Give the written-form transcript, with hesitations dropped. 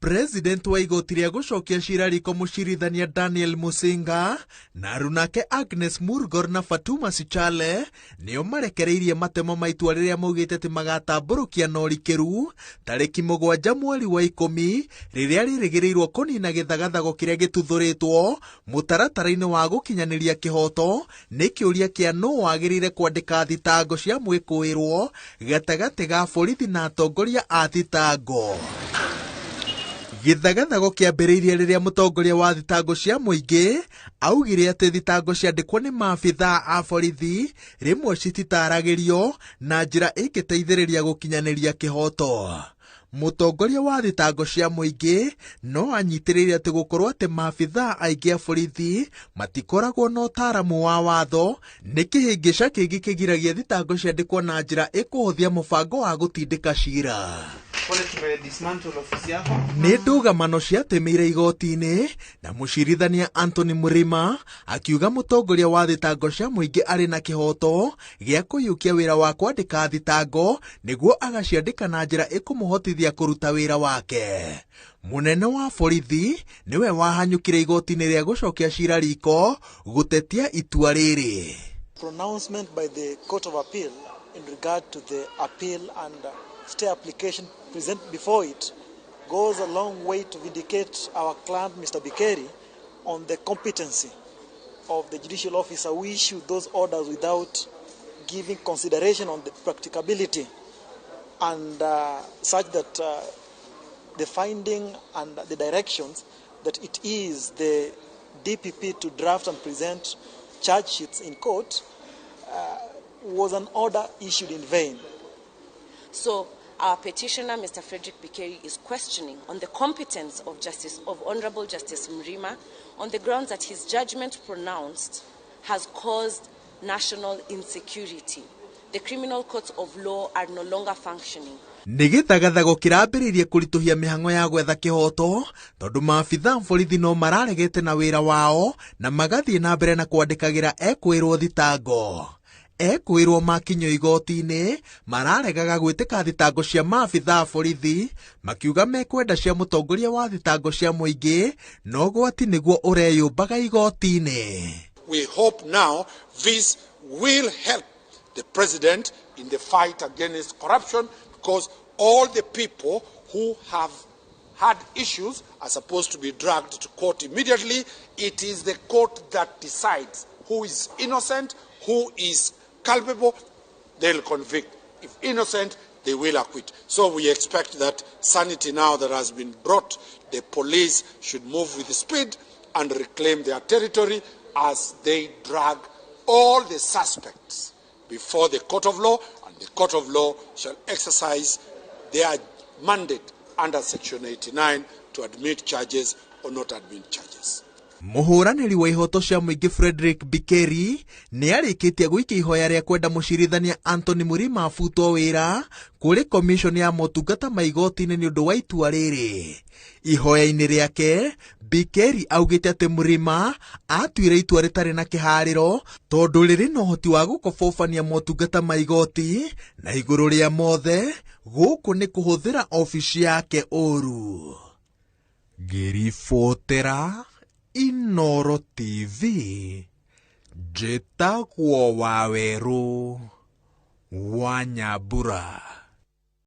President wa igoti rĩa gũcokia cira riko mũcirithania Daniel Musinga na arunake Agnes Murgor na Fatuma Sichale nĩo marekereirie matemo ma itua rĩrĩa maugĩte atĩ magatambũrũkia na ũrikĩru tarĩki 7 mweri wa 10 rĩrĩa rĩrĩgĩrĩirwo kũnina gĩthagathago kĩrĩa gĩtuthũrĩtwo mũtaratara-inĩ wa gũkinyanĩria kĩhoto nĩ kĩũria kĩa nũ wagĩrĩire kwandĩka thitango cia mwĩkũĩrwo gatagatĩ ga borithi na atongoria a thitango. Gĩthagathago kĩambĩrĩirie rĩrĩa mũtongoria wa thitango cia mũingĩ augire atĩ thitango ciandĩkwo nĩ maabithaa a borithi rĩmwe cititaragĩrio na njĩra ĩngĩteithĩrĩria gũkinyanĩria kĩhoto. Mũtongoria wa thitango cia mũingĩ no anyitĩrĩire atĩ gũkorwo atĩ maabithaa aingĩ a borithi matikoragwo na ũtaaramu wa watho nĩ kĩhĩngĩca kĩngĩ kĩgiragia thitango ciandĩkwo na njĩra ĩkũhũthia mũbango wa gũtindĩka cira. Nĩ ndũgamano ciatĩmĩire igoti-inĩ na mũcirithania Anthony Mrima akiuga mũtongoria wa thitango cia mũingĩ arĩ na kĩhoto gĩa kũiyũkia wĩra wa kwandĩka thitango nĩguo agaciandĩka na njĩra ĩkũmũhotithia kũruta wĩra wake. Mũnene wa borithi nĩwe wahanyũkire igoti-inĩ rĩa gũcokia cira riko gũtetia itua rĩrĩ. Pronouncement by the Court of Appeal in regard to the appeal and stay application present before it goes a long way to vindicate our client Mr. Bikeri on the competency of the judicial officer who issued those orders without giving consideration on the practicability and such that the finding and the directions that it is the DPP to draft and present charge sheets in court was an order issued in vain. So our petitioner, Mr. Frederick Bikeri, is questioning on the competence of Honorable Justice Mrima on the grounds that his judgment pronounced has caused national insecurity. The criminal courts of law are no longer functioning. Nĩ gĩthagathago kĩrambĩrĩirie kũritũhia mĩhang'o ya gwetha kĩhoto tondũ maabithaa borithi no mararegete na wĩra wao na magathiĩ na mbere na kwandĩkagĩra ekwĩrwo thitango. Ekwĩrwo makinyio igoti-inĩ mararegaga gwĩtĩka thitango cia maabithaa borithi makiuga mekwenda cia mũtongoria wa thitango cia mũingĩ no gwati nĩguo ũreyũmbaga igoti-inĩ. We hope now this will help the president in the fight against corruption, because all the people who have had issues are supposed to be dragged to court immediately. It is the court that decides who is innocent, who is culpable, they'll convict. If innocent, they will acquit. So we expect that sanity now that has been brought, the police should move with speed and reclaim their territory as they drag all the suspects before the court of law, and the court of law shall exercise their mandate under Section 89 to admit charges or not admit charges. Mũhũranĩri wa ihoto cia mũingĩ Frederick Bikeri nĩ arĩkĩtie gũikia ihoya rĩa kwenda mũcirithania Anthony Mrima abutwo wĩra kũrĩ commission ya motungata ma igoti-inĩ nĩ ũndũ wa itua rĩrĩ. Ihoya-inĩ rĩake Bikeri augĩte atĩ Mrima atuire itua rĩtarĩ na kĩharĩro tondũ rĩrĩ na ũhoti wa gũkobobania motungata ma igoti na igũrũ rĩa mothe gũkũ nĩ kũhũthĩra obici yake ũru. Ngĩribotera Inoro TV, njĩtagwo Wawerũ wa Nyambura.